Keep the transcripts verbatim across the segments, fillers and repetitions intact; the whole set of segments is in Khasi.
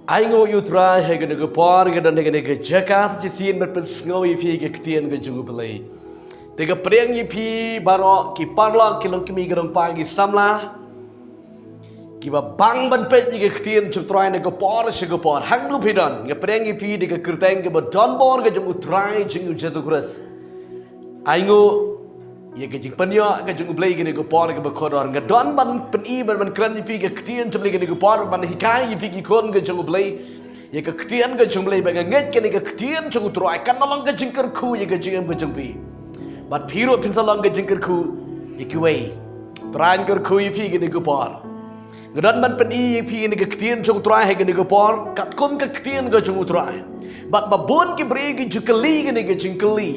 Ai nguh ïa u Trai ha kane ka por nga don ha kane ka jaka sa shisien ban pynsngew ïa phi ka ktien ka jong u Blei. Te nga pdiang ïa phi baroh ki paralok ki longkmie ki nongpang ki samla kiba bang ban peit ïa ka ktien jong u Trai na ka por sha ka por. Hangno phi don nga pdiang ïa phi da ka kyrteng kaba donbor ka jong u Trai jong u Jesu Khrist. Ai nguh ïa ka jingpynïoh ka jong u Blei kane ka por kaba kordor. Nga don ban pyni ban ban kren ïa phi ka ktien jong u Blei kane ka por, ban hikai ïa phi ki khun ka jong u Blei ïa ka ktien ka jong u Blei, ba nga ngeit kane ka ktien jong u Trai kan long ka jingkyrkhu ïa ka jingim ka jong phi. Bad phi ruh phin sa long ka jingkyrkhu ïa kiwei. Trai un kyrkhu ïa phi kane ka por. Nga don ban pyni ïa phi kane ka ktien jong u Trai ha kane ka por, katkum ka ktien ka jong u Trai. Bad ba bun ki briew ki ju kylli kane ka jingkylli.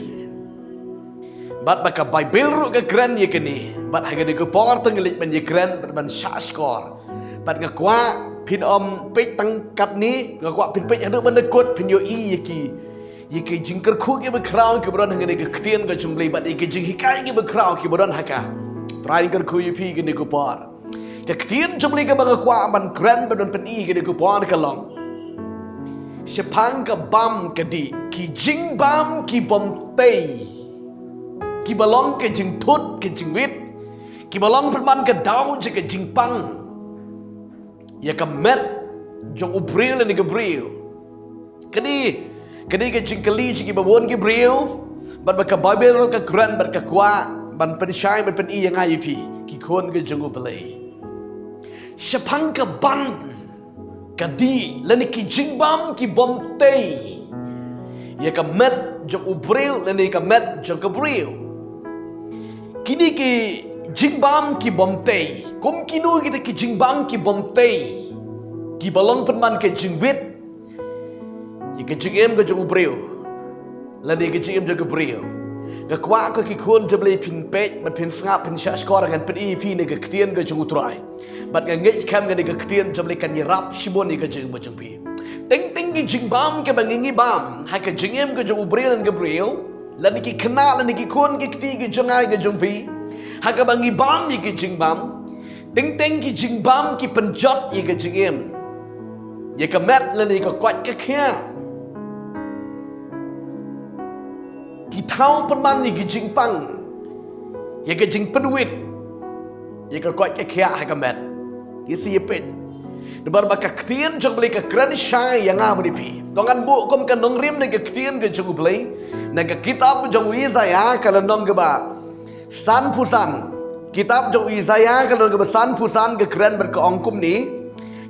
Bad ba ka Baibl ruh ka kren ïa kane. Bad ha kane ka por te nga leit ban ïakren bad ban shahshkor. Bad nga kwah phin ym peit tang katne, nga kwah phin peit haduh ban da kut, phin ïohi ïa ki, ïa ki jingkyrkhu kiba khraw kiba don ha kane ka ktien ka jong u Blei, bad ïa ki jinghikai kiba khraw kiba don ha ka. Trai un kyrkhu ïa phi kane ka por. Ka ktien jong u Blei kaba nga kwah ban kren bad ban pyni kane ka por ka long, shaphang ka bam ka dih, ki jingbam ki bym tei, kiba long ka jingthut ka jingwit, kiba long pynban ka daw jong ka jingpang ïa ka met jong u briew lane ka briew. Kane, kane ka jingkylli jong kiba bun ki briew, bad ba ka Baibl ruh ka kren bad ka kwah ban pynshai ban pyni ïa nga ïa phi ki khun ka jong u Blei. Shaphang ka bam ka dih lane ki jingbam ki bym tei ïa ka met jong u briew lane ka met jong ka briew. Kine ki jingbam ki bym tei, kum kino kita ki jingbam ki bym tei, kiba long pynban ka jingwit ïa ka jingim ka jong u briew lane ka jingim jong ka briew. Nga kwah ko ki khun jong u Blei phin peit bad phin sngap, phin shahshkor, ngan pyni ïa phi na ka ktien ka jong u Trai. Bad nga ngeit skhem kane ka ktien jong u Blei kan ïarap shibun ïa ka jingim ka jong phi. Teng teng ki jingbam kiba ngi ngi bam ha ka jingim ka jong u briew lane ka briew, lane ki khynnah lane ki khun ki kti ki jong nga ka jong phi, ha kaba ngi bam ïa ki jingbam. Teng teng ki jingbam ki pynjot ïa ka jingim, ïa ka met lane ïa ka koit ka khiah. Ki thaw pynban ïa ka jingpang, ïa ka jingpynwit ïa ka koit ka khiah ha ka met. Ïa si ïa peit. Namar ba ka ktien jong u Blei ka kren shai ïa nga bad ïa phi. To ngan buh kum ka nongrim na ka ktien ka jong u Blei, na ka kitab jong u Isaiah ka lynnong kaba sanphew san. Kitab jong u Isaiah ka lynnong kaba sanphew san ka kren bad ka ong kumne.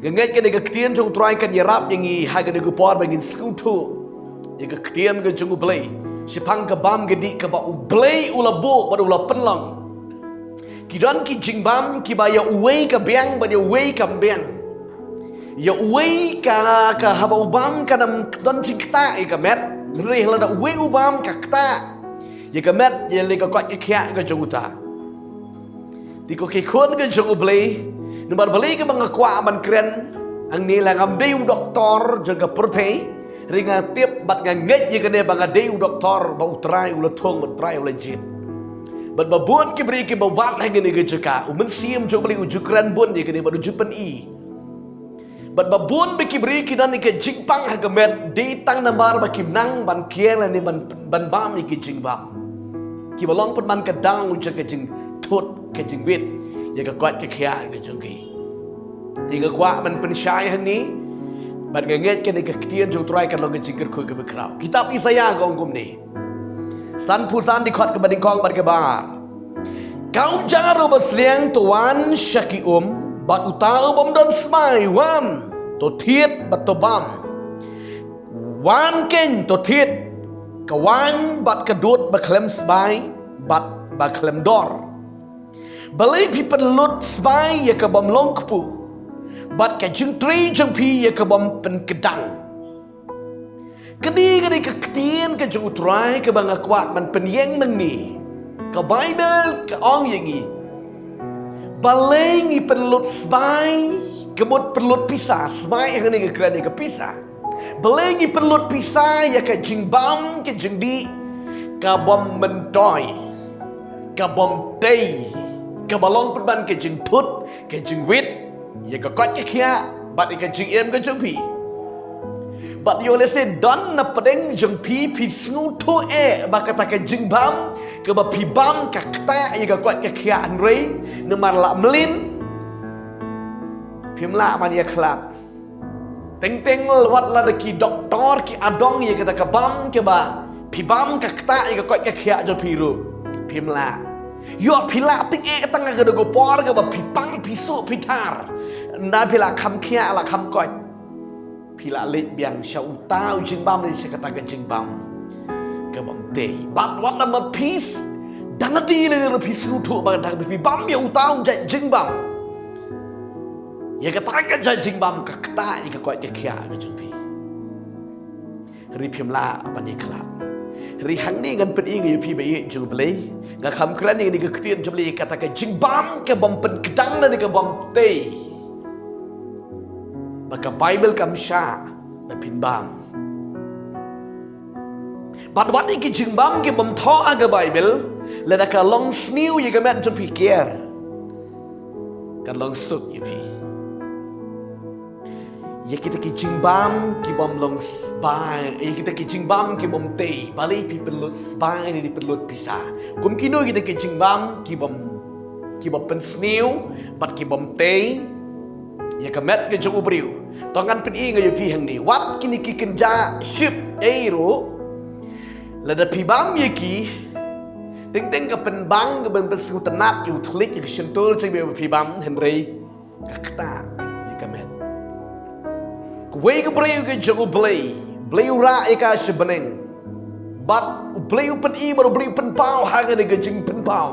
Nga ngeit kane ka ktien jong u Trai kan ïarap ïa ngi ha kane ka por ba ngin sngewthuh ïa ka ktien ka jong u Blei shaphang ka bam ka dih kaba u Blei u la buh bad u la pynlong. Ki don ki jingbam kiba ïa uwei ka biang bad ïa uwei kam biang. Ïa uwei ka, ka haba u bam kan ym don jingktah ïa ka met. Hynrei lada uwei u bam ka ktah ïa ka met, ïa lei ka koit ka khiah ka jong uta. Te ko ki khun ka jong u Blei, namar balei kaba nga kwah ban kren hangne, la ngam dei u doktor jong ka pyrthei, hynrei nga tip bad nga ngeit ïa kane ba nga dei u doktor ba u Trai u la thung, ba u Trai u la jied. Bad ba bun ki briew kiba wad ha kane ka jaka, u Mynsiem jong u Blei u ju kren bun ïa kane bad u ju pyni. Bad ba bun ba ki briew ki don ïa ka jingpang ha ka met, dei tang namar ba kim nang ban kiar lane ban, ban bam ïa ki jingbam kiba long pynban ka daw jong ka jingthut ka jingwit ïa ka koit ka khiah ka jong ki. Te nga kwah ban pynshai hangne bad nga ngeit kane ka ktien jong u Trai kan long ka jingkyrkhu kaba khraw. Kitab Isaiah ka ong kumne. Sanphew san, dkhot kaba nyngkong bad kaba ar. Ka ujar uba sliang to wan sha ki um, bad uta u bym don smai wan to thied bad to bam. Wan keiñ to thied ka waiñ bad ka dud ba khlem smai bad ba khlem dor. Balei phi pynlut smai ïa ka bym long kpu, bad ka jingtrei jong phi ïa ka bym pynkdang. Kane, kane ka ktien ka jong u Trai kaba nga kwah ban pynïeng nangne. Ka Baibl ka ong ïa ngi, balei ngi pynlut smai, ka mut pynlut pisa, smai hangne ka kren ïa ka pisa. Balei ngi pynlut pisa ïa ka jingbam ka jingdih ka bym myntoi, ka bym tei, kaba long pynban ka jingthut ka jingwit ïa ka koit ka khiah bad ïa ka jingim ka jong phi. Bad ïoh lehse don na pdeng jong phi, phi sngewthuh eh ba kata ka jingbam kaba phi bam ka ktah ïa ka koit ka khiah, hynrei namar la mlien phim lah ban ïakhlad. Teng teng wat la da ki doktor ki adong ïa kata ka bam kaba phi bam ka ktah ïa ka koit ka khiah jong phi ruh phim lah. Ïoh phi lah teng eh tang ha kata ka por kaba phi pang, phi suh, phi thar. Ynda phi la kham khiah la kham koit, phi la leit biang sha uta u jingbam ne sha kata ka jingbam ka bym tei. Bad wat la ma phi dang la dei lei ruh phi sngewthuh ba kata ka phi bam ïa uta u jait jingbam, ïa kata ka jait jingbam ka ktah ïa ka koit ka khiah ka jong phi. Hynrei phim lah ban ïakhlad. Hynrei hangne ngan pyni ïa phi ba ïeit jong U Blei. Nga kham kren ïa kane ka ktien jong U Blei, kata ka jingbam ka bym pynkdang lane ka bym tei, ba ka Baibl kam shah ba phin bam. Bad wat ïa ki jingbam ki bym thoh ha ka Baibl, lada ka long sniew ïa ka met jong phi, kiar, kan long suk ïa phi. Ïa kita ki jingbam ki bym long sbai, ïa kita ki jingbam ki bym tei, balei phi pynlut sbai ne pynlut pisa? Kum kino kita ki jingbam ki bym, ki bym pynsniew bad ki bym tei ïa ka met ka jong u briew? To ngan pyni ïa phi hangne. Wat kine ki kynja ship ei ruh, lada phi bam ïa ki, teng teng ka pynbang, ka pyn, pynsngewtynnat ïa u thylliej, ïa ka shyntur jong phi ba phi bam, hynrei ka ktah ïa ka met. Kawei ka briew ka jong U Blei, U Blei u rah ïa ka sha bneng. Bad U Blei u pyni, bad U Blei u pynpaw ha kane ka jingpynpaw.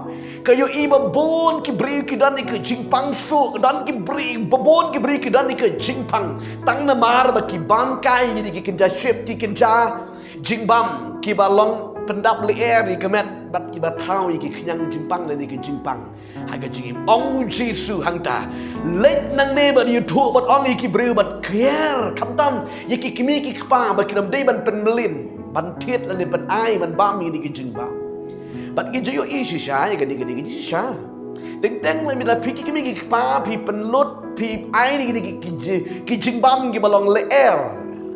Ka ïohi ba bun ki briew ki don ïa ka jingpang suk, don ki briew, ba bun ki briew ki don ïa ka jingpang, tang namar ba ki bam kai ïa ki kynja ship, ki kynja jingbam kiba long pyndap lyer ïa ka met, bad kiba thaw ïa ki khñiang jingpang lane ka jingpang ha ka jingim. Ong U Jisu hangta, leit nangne bad ïathuh bad ong ïa ki briew bad kiar, khamtam ïa ki kmie ki kpa, ba kin ym dei ban pynmlien, ban thied lane ban ai, ban bam ïa kine ki jingbam. Bad ki ju ïohi shisha ïa kane, kane ki ju shisha. Teng teng lada phi ki kmie ki kpa phi pynlut, phi ai ïa kine ki, ki ji-, ki jingbam kiba long lyer,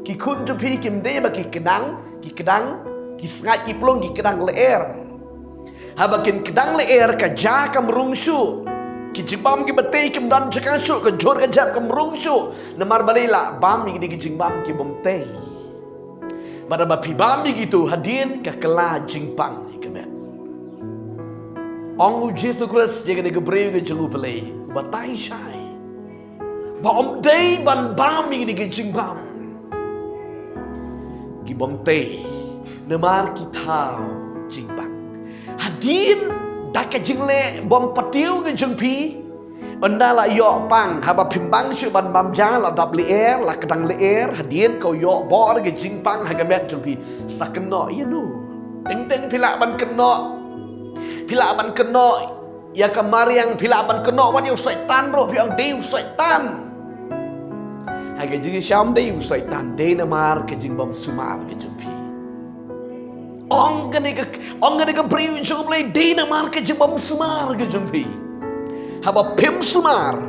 ki khun jong phi kim dei ba ki kdang, ki kdang, ki sngaid ki plung, ki kdang lyer. Haba kin kdang lyer ka ja kam rung shuh. Ki jingbam kiba tei kim don jaka shuh, ka jhur ka jep kam rung shuh. Namar balei? La bam ïa kine ki jingbam ki bym tei. Bad haba phi bam ïa kito, hadien ka kylla jingpang ïa ka met. Ong U Jisu Khrist ïa kane ka briew ka jong U Blei, batai shai ba ym dei ban bam ïa kine ki jingbam ki bym tei, namar ki thaw jingpang. Hadien da ka jingleh bym patiew ka jong phi, ynda la ïoh pang, haba phim bang shuh ban bam ja, la dap lyer, la kdang lyer, hadien ka ïoh bor ka jingpang ha ka met jong phi. Sa kynnoh ïa no? Teng teng phi lah ban kynnoh, phi lah ban kynnoh ïa ka mariang, phi lah ban kynnoh wat ïa u Soitan ruh, phi ong dei u Soitan. Ha ka jingshisha ym dei u Soitan, dei namar ka jingbym sumar ka jong phi. Ong kane ka, ong kane ka briew jong U Blei, dei namar ka jingbym sumar ka jong phi. Haba phim sumar,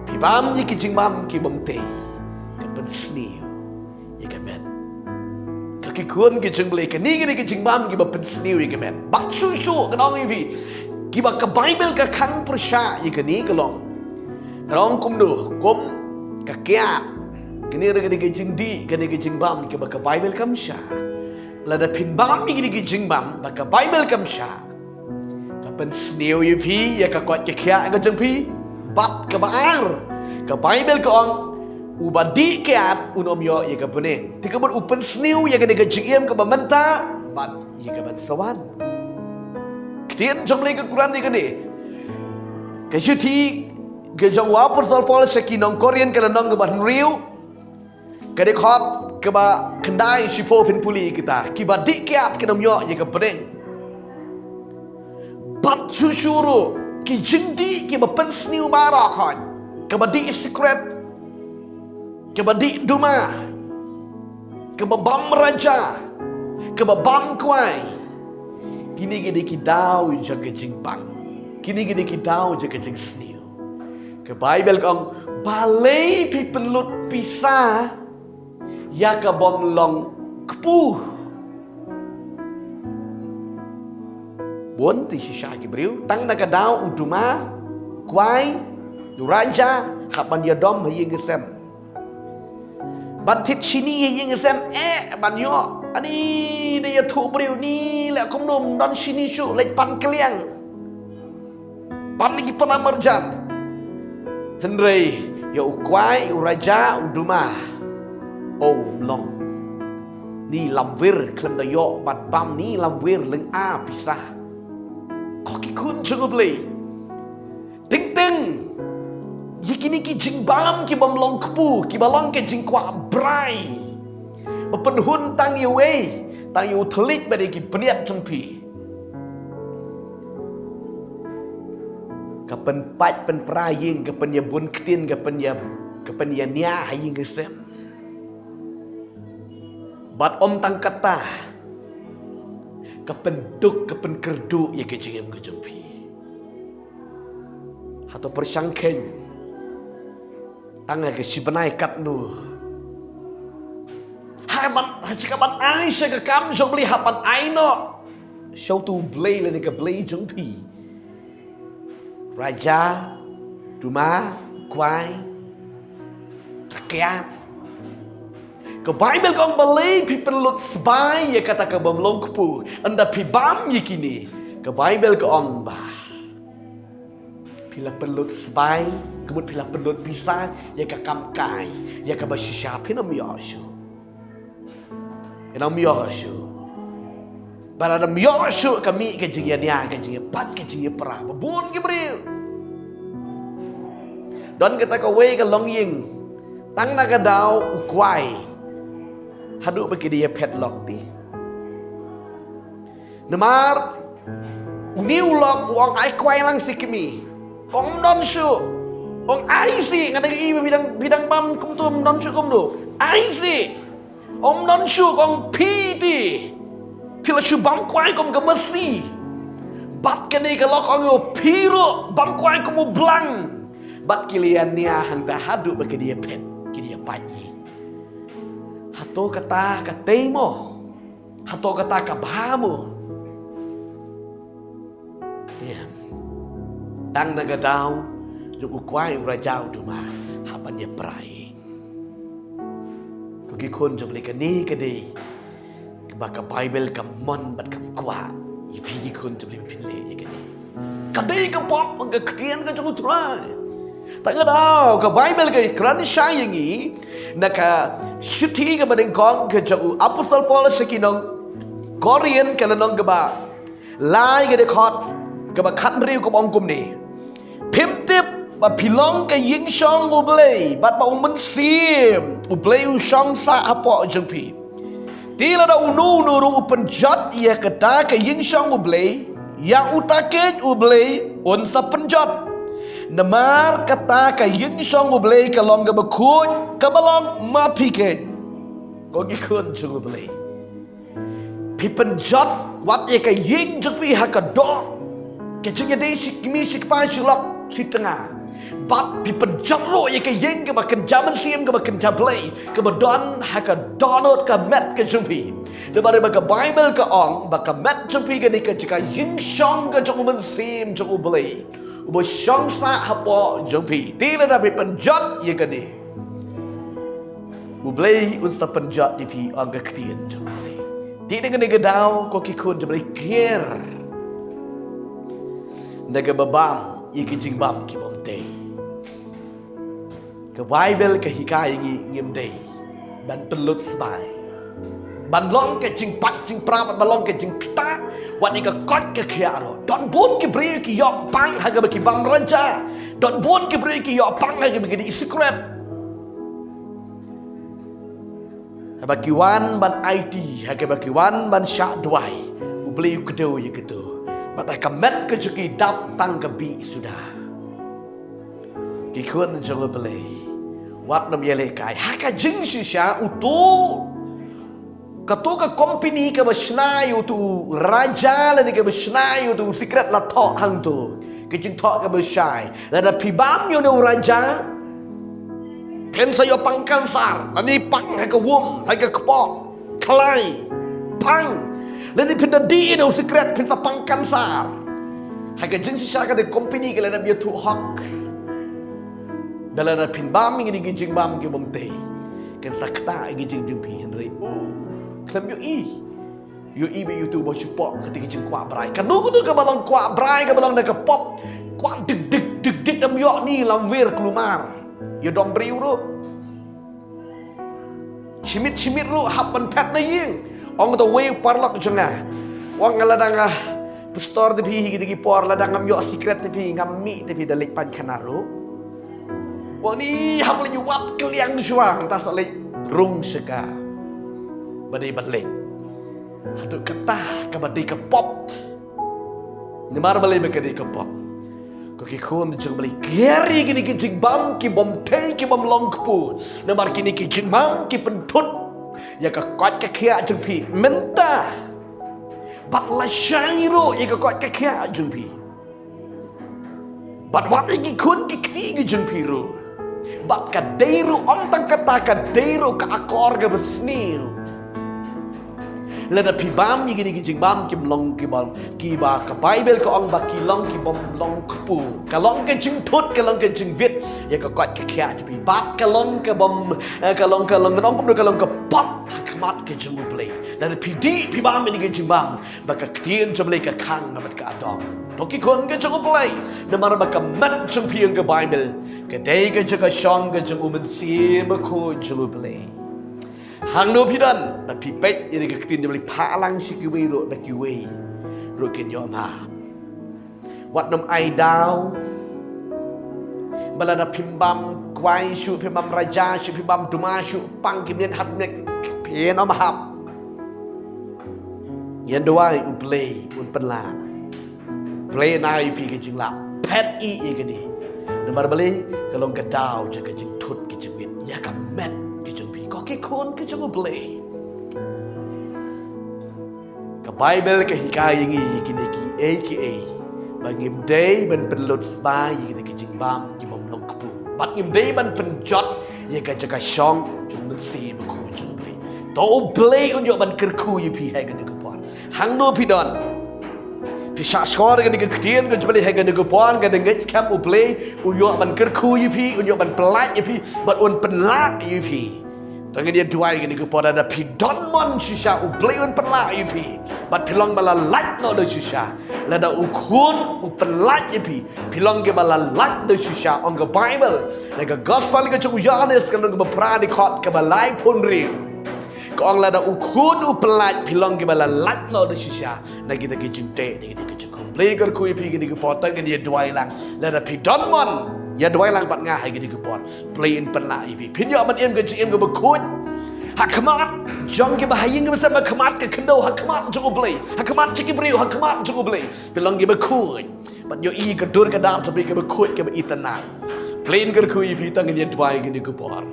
phi bam ïa ki jingbam ki bym tei, ka pynsniew ïa ka met. Ko ki khun ki jong U Blei, kane, kane ki jingbam kiba pynsniew ïa ka met. Bad shuh shuh ngan ong ïa phi, kiba ka Baibl ka khang pyrshah ïa kane ka long, ka long kumno, kum ka kiad. Kane ruh ka dei ka jingdih, kane ka jingbam kiba ka Baibl kam shah. Lada phin bam ïa kine ki jingbam ba ka Baibl kam shah, ka pynsniew ïa phi, ïa ka koit ka khiah ka jong phi. Bad kaba ar, ka Baibl ka ong, uba dih kiad un ym ïoh ïa ka bneng. Te ka mut u pynsniew ïa kane ka jingim kaba mynta bad ïa kaban sa wan. Ktien jong U Blei ka kren ïa kane. Ka shithi ka jong u Apostol Paul sha ki nong Korinth, ka lynnong kaba hynriew, ka dkhot kaba khyndai, shiphew, phin pule kita. Kiba dih kiad kin ym ïoh ïa ka bneng. Bad shuh shuh ruh ki jingdih kiba pynsniew baroh khoit, kaba dih sikret, kaba dih duma, kaba bam raja, kaba bam kwai, kine ki dei ki daw jong ka jingpang. Kine ki dei ki daw jong ka jingsniew. Ka Baibl ka ong, balei phi pynlut pisa ïa ka bym long kpu. Bun te shisha ki briew, tang na ka daw u duma, kwai, u raja, hap ban ïadom ha ïing sem. Ban thied shini ha ïing sem, eh, ban ïoh. Ani, da ïathuh briew ni, leh kumno, ym don shini shuh, leh pan kylliang. Pan ki pana marjan. Hynrei, ïa u kwai, u raja, u duma. O, ym long. Ni lamwir, khlem da ïoh, ban bam ni lamwir, lynga, pisa. Ko ki khun jong u Blei. Teng teng. Ïa kine ki jingbam ki bym long kpu, ki ba long ki jingkwah brai. Ba pynhun tang ïa uwei, tang ïa u thylliej bad ïa ki bniat jong phi. Ka pynpait pynpra ïing, ka pynïabun ktien, ka pynïa, ka pynïania ha ïing ha sem. Bad ym tang kata, ka pynduk, ka pynkyrduh ïa ka jingim ka jong phi. Hato pyrshang kheiñ. Tang ha ka shi bnai katno. Ha ban, ha shi ka ban ai sha ka kam jong u Blei ha ban ai noh. Sha uto u Blei lane ka Blei jong phi. Raja, duma, kwai, ka kiad. Ka Baibl ka ong balei phi pynlut sbai ïa kata ka bym long kpu. Ynda phi bam ïa kine. Ka Baibl ka ong ba. Phi la pynlut sbai, ka mut phi la pynlut pisa, ïa ka kam kai, ïa kaba shisha phin ym ïoh shuh. Phin ym ïoh shuh. Bad lada ym ïoh shuh ka mih ka jingïania, ka jingïapat, ka jingïapra. Ba bun ki briew. Don kata kawei ka longïing. Tang na ka daw u kwai. Haduh ba ki da ïaphet lok te. Namar, une u lok u ong ai kwai lang shi kmie. Ong ym don shuh. Ong ai shi, nga dang ïohi ba phi dang, phi dang bam kumto ym don shuh kumno. Ai shi. Ong ym don shuh, ong phi te. Phi la shu bam kwai kum ka masi. Bad kane ka lok ong ïa u phi ruh, bam kwai kum u blang. Bad ki la ïania hangta haduh ba ki da ïaphet, ki da ïapait ïing. Hato kata ka tei mo. Hato kata ka bha mo. Ïa. Tang na ka daw, jong u kwai u raja u duma, hap ban ïapra ïing. Ko ki khun jong u Blei kane ka dei. Kaba ka Baibl ka mon bad ka kwah. Ïa phi ki khun jong u Blei phin leh ïa kane. Ka dei ka pop, ka ktien ka jong u Trai. Tang ka daw, ka Baibl ka kren shai ïa ngi. Na ka shithi kaba nyngkong ka jong u Apostol Paul sha ki nong Korinth ka lynnong kaba lai ka dkhot kaba khathynriew kaba ong kumne. Phim tip ba phi long ka ïing shong u Blei, bad ba u Mynsiem u Blei u shong sah hapoh jong phi. Te lada uno uno ruh u pynjot ïa kata ka ïing shong u Blei, ïa uta keiñ u Blei un sa pynjot. Namar kata ka ïing shong u Blei ka long kaba khuid, kaba long ma phi keiñ. Ko ki khun jong u Blei. Phi pynjot wat ïa ka ïing jong phi ha ka doh. Ka jingïadei shi kmie shi kpa shi lok shi tnga. Bad phi pynjot ruh ïa ka ïing kaba kynja mynsiem kaba kynja Blei. Kaba don ha ka dohnud ka met ka jong phi. Namar ba ka Baibl ka ong ba ka met jong phi kane ka jaka ïing shong ka jong u Mynsiem jong u Blei. Uba shong sah hapoh jong phi. Te lada phi pynjot ïa kane. U Blei un sa pynjot ïa phi ong ka ktien jong u Blei. Te na kane ka daw ko ki khun jong u Blei kiar. Na kaba bam ïa ki jingbam ki bym tei. Ka Baibl ka hikai ïa ngi ngim dei ban pynlut sbai. Ban long ka jingpait jingpra, ban long ka jingktah. Wat ïa ka koit ka khiah ruh. Don bun ki briew ki ïoh pang ha kaba ki bam raja. Don bun ki briew ki ïoh pang ha kaba ki dih sikret. Haba ki wan ban aiti, ha kaba ki wan ban shah duwai. U Blei u kdew ïa kito. Bad ha ka met ka jong ki dap tang ka bih suda. Ki khun jong u Blei. Wat nym ïalehkai. Ha ka jingshisha uto. Kato ka kompani kaba shna ïa uto u raja lane kaba shna ïa uto u sikret la thoh hangto. Ka jingthoh kaba shai. Lada phi bam ïa une u raja. Phin sa ïoh pang kansar, lane pang ha ka womb, ha ka kpoh, khlai, pang. Lane phin da dih ïa u sikret, phin sa pang kansar. Ha ka jingshisha ka dei company ka la dep ïathuh hok. Ba lada phin bam ïa kine ki jingbam ki bym tei, kan sa ktah ïa ki jingim jong phi, hynrei, oh, khlem ïohi. Ïohi ba ïohi tu ba shu pok kata ka jingkwah brai. Kano kano kaba long kwah brai, kaba long da ka pop, kwah dik dik dik dik, ym ïoh ni lamwir kulmar. Ïa dom briew ruh. Shimit shimit ruh hap ban phet na ïing. Ong kata uwei u paralok jong nga, ong nga, lada nga pastor te phi, hi kine ki por lada ngam ïoh sikret te phi, ngam mih te phi da leit pan khana ruh. Ong ni hap leit wad kylliang shuwa, hangta sa leit rung sha kaba dei ban leit. Haduh katta kaba dei ka pop. Namar balei? Ba ka dei ka pop. Ko ki khun jong U Blei, kiar ïa kine ki jingbam ki bym tei, ki bym long kpu. Namar kine ki jingbam ki pynthut ïa ka koit ka khiah jong phi mynta, bad lashai ruh ïa ka koit ka khiah jong phi. Bad wat ïa ki khun ki kti ki jong phi ruh. Bad ka dei ruh, ym tang kata, ka dei ruh ka akor kaba sniew. Lada phi bam ïa kine ki jingbam ki bym long, ki bym, kiba ka Baibl ka ong ba ki long ki bym long kpu. Ka long ka jingthut, ka long ka jingwit ïa ka koit ka khiah jong phi. Bad ka long ka bym, eh, ka long, ka long, ka long, ka long ka pop ha khmat ka jong U Blei. Lada phi dih phi bam ïa kine ki jingbam, ba ka ktien jong U Blei ka khang bad ka adong. To ki khun ka jong U Blei, namar ba ka met jong phi, ong ka Baibl, ka dei ka jaka shong ka jong U Mynsiem Bakhuid jong U Blei. Hangno phi don, ba phi peit ïa ka ktien jong U Blei, phah lang sha kiwei ruh, ba kiwei ruh kin ïoh map. Wat nym ai daw ba lada phim bam kwai shuh, phim bam raja shuh, phim bam duma shuh, pang ki minit, hap minit, phin ym hap. Ngan duwai U Blei un pynlah. Blei un ai phi ka jinglah. Phet ïa kane. Namar balei? Ka long ka daw jong ka jingthut ka jingwit ïa ka met ka jong phi, ko ki khun ka jong U Blei. Ka Baibl ka hikai ïa ngi ïa kine kiei kiei, ba ngim dei ban pynlut sbai ïa kine ki jingbam ki bym long kpu, bad ngim dei ban pynjot ïa ka jaka shong jong U Mynsiem Bakhuid jong U Blei. To U Blei un ïoh ban kyrkhu ïa phi ha kane ka por. Hangno phi don, phi shah shkor ïa kane ka ktien ka jong U Blei ha kane ka por, ka dei ngeit skhem U Blei un ïoh ban kyrkhu ïa phi, un ïoh ban pynlait ïa phi, bad un pynlah ïa phi. To ngin ïa duwai kane ka por, lada phi don mon shisha U Blei un pynlah ïa phi, bad phi long ba la lait noh da shisha. Lada U Khun u pynlait ïa phi, phi long kiba la lait da shisha. Ong ka Baibl na ka Gospel ka jong u Ïohannes, ka lynnong kaba phra, dkhot kaba laiphew hynriew, ka ong lada U Khun u pynlait, phi long kiba la lait noh da shisha na kita ki jingteh, na kita ki jingkhum. Blei kyrkhu ïa phi kane ka por, to ngin ïa duwai lang. Lada phi don mon, ïa duwai lang bad nga ha kane ka por. Blei un pynlah ïa phi, phin ïoh ban im ka jingim kaba khuid ha khmat jong kiba ha ïing, kiba sem ha khmat ka khyndew, ha khmat jong U Blei, ha khmat jong ki briew, ha khmat jong U Blei. Phi long kiba khuid, bad ïohi ka dur ka dar jong phi kaba khuid, kaba itynnad. Blei un kyrkhu ïa phi, to ngin ïa duwai kane ka por.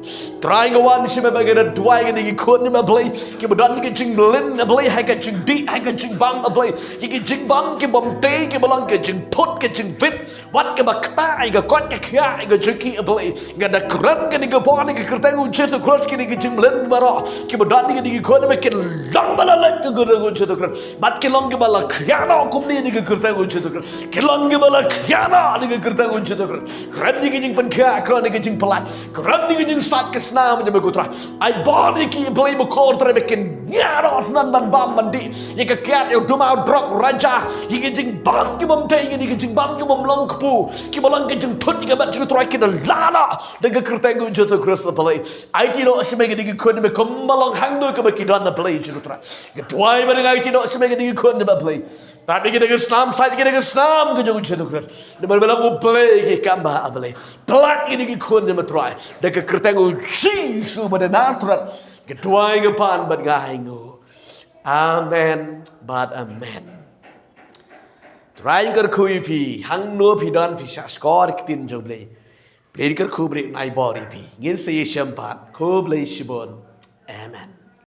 Trai, nga wan shim bad nga da duwai ïa kine ki khun jong me, Blei, kiba don ki jingmlien, Blei, ha ka jingdih, ha ka jingbam, Blei, ki, ki jingbam ki bym tei, kiba long ka jingthut ka jingwit, wat kaba ktah ïa ka koit ka khiah ka jong ki, Blei. Nga da kren kane ka por ha ka kyrteng u Jisu Khrist, kine ki jingmlien baroh kiba don ha kine ki khun jong me, kin long ba la lait ha ka kyrteng u Jisu Khrist, bad kin long kiba la khiah noh kumne ha ka kyrteng u Jisu Khrist. Kin long kiba la khiah noh ha ka kyrteng u Jisu Khrist. Kren ïa ka jingpynkhiah, kren ïa ka jingpynlait, kren ïa ka jingsait ka snam jong me, ko Trai. Ai ban ïa ki, Blei, ba kor Trai, ba kin ñiah noh shuh ban bam ban dih ïa ka kiad, ïa u duma, u drok, u raja, ïa ki jingbam ki bym tei, ïa ki jingbam ki bym long kpu, kiba long ka jingthut ïa ka met jong u Trai, kin da lah noh da ka kyrteng u Jisu Khrist, Blei. Aiti noh sha me kine ki khun jong me, kumba long hangno kaba ki don, Blei jong u Trai. Nga duwai bad nga aiti noh sha me kine ki khun jong me, Blei. Tap ïa ki da ka snam, sait ïa ki da ka snam ka jong u Jisu Khrist. Namar ba long U Blei ki kam ba, Blei. Pynlait ïa kine ki khun jong me, Trai, da ka kyrteng u Jisu ba dei Nasareth. Nga duwai, nga pan bad nga ainguh. Amen bad amen. Trai un kyrkhu ïa phi hangno phi don, phi shah shkor ïa ka ktien jong U Blei. Blei un kyrkhu, Blei un ai bor ïa phi. Ngin sa ïashem pat. Khublei shibun. Amen.